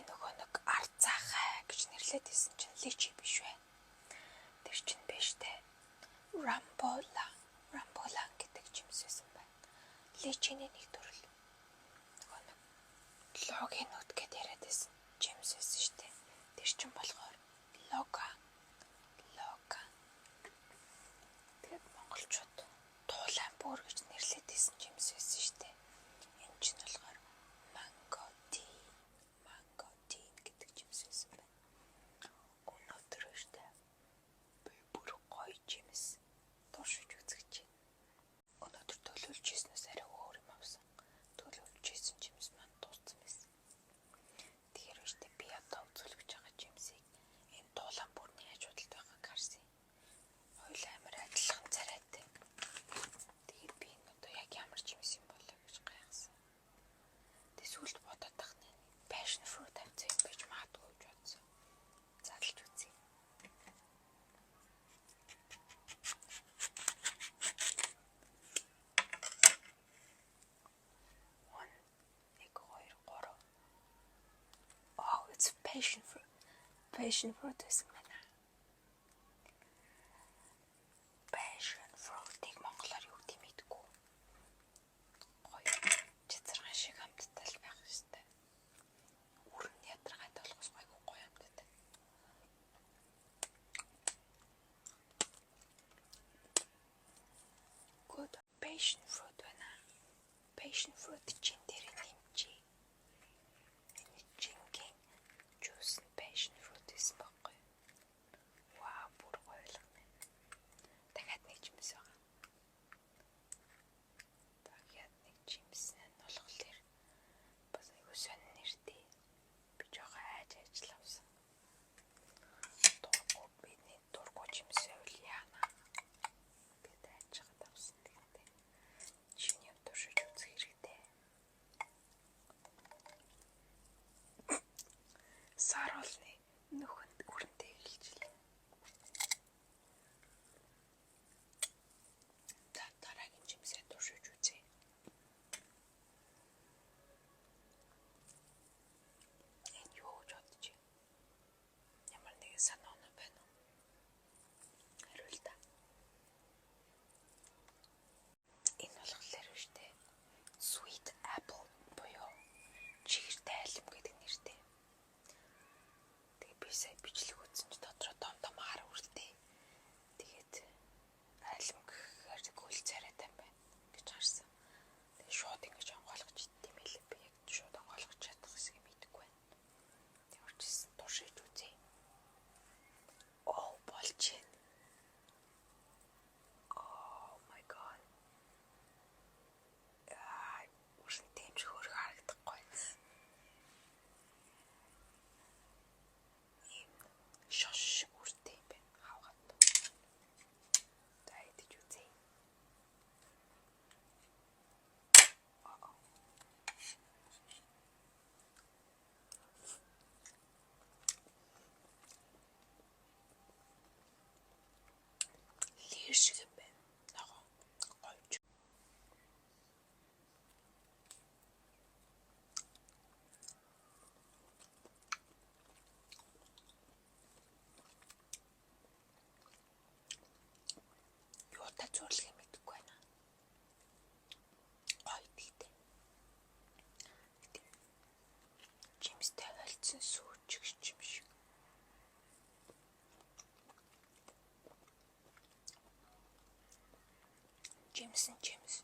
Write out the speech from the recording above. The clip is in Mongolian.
Бидний нөгөө нэг арцаахай гэж нэрлээд исэн чинь личи биш вэ. Тэр чинь биш те. Рамбола, рамболан гэдэг жимс байсан байна. Личиний нэг төрөл. Нөгөө нэг логийн нүд гэд яриад байсан жимс байсан шүү дээ. Тэр чинь болохоор логан, логан. Тэгээд монголчууд туулайн бүр гэж нэрлээд исэн жимс байсан шүү дээ. Энэ чинь болохоор манго тин, манго тин гэдэг жимс байсан байна. Өнөөдөр шүү дээ. Би бүр гоё жимс туршиж үзэж байна. Өнөөдөр төлөвлөж хийснээс арай өөр юм авсан. Төлөвлөж хийсэн жимс маань дууссан байсан. Тэгэхээр шүү дээ би одоо үзүүлэх гэж байгаа жимсийг энэ туулайн бүрний хажуудалд байгааг харсан. Хоёул амар адилхан царайтай. Тэгээд би энэ одоо яг ямар жимс юм болоо гэж гайхсан. Тэгээд сүүлд бодоод тах нь passion fruit авсан юм байж магадгүй гэж бодсон. Задлж үзье. One, 1, 2, 3. Oh, it's passion fruit. Passion fruit байсан байна. Passion fruit-ийг монголоор юу гэдэг мэдэхгүй. Гоё чацарган шиг амттай л байх ёстой. Үр нь ядаргаатай болохоос гайгүй гоё амттай. Good passion fruit байна. Passion fruit чин дээр нэмжээ. Энэ жингийн juice нь passion fruit байсан байхгүй юу? Вау, бүр гоё болгоно. Дахиад нэг жимс байгаа. Дахиад нэг жимс нь болохоор бас айгүй сонин нэртэй. Би жоохон айж ажил авсан. Дургу бидний дургу жимс байвал яана гэд айж хагаад авсан. Тэгтээ шинэ юм туршиж үзэх хэрэгтэй. Саруулны нөхөнд өрнөдөө хэлжлээ. За дараагийн жимсээ туршиж үзье. Энэ юу гэж бодож байна? Ямар нэгэн санаа оноо байна уу? Хариул та. Энэ болохоор биш үү? Sweet apple буюу чихэртэй алим гэдэг нэртэй. Тэгээ би сая бичлэг үзсэн чи дотроо том том хар үрэлтэй. Тэгээд алим гэхээр гүйл царайтай юм байна гэж харсан. Тэгээ шууд ингэж онгойлгож иддэм байлээ. Би яг шууд онгойлгож чадах хэсгийг мэдэхгүй байна. Ямар ч гэсэн туршиж үзье. Оо болж байна. Oh my god. Аа, үрэнтэй юм шиг хөрөг харагдахгүй. Ийм шош шиг үртэй юм байна. Хавгаад. За идэж үзье. Аа. Лер шиг юм байна. Ногоон говьж. Юутай зүйрлэхээ мэдэхгүй байна. Гоё тэгтээ. Жимстэй холцсон сүүчиг юм шиг. Жимс нь жимс.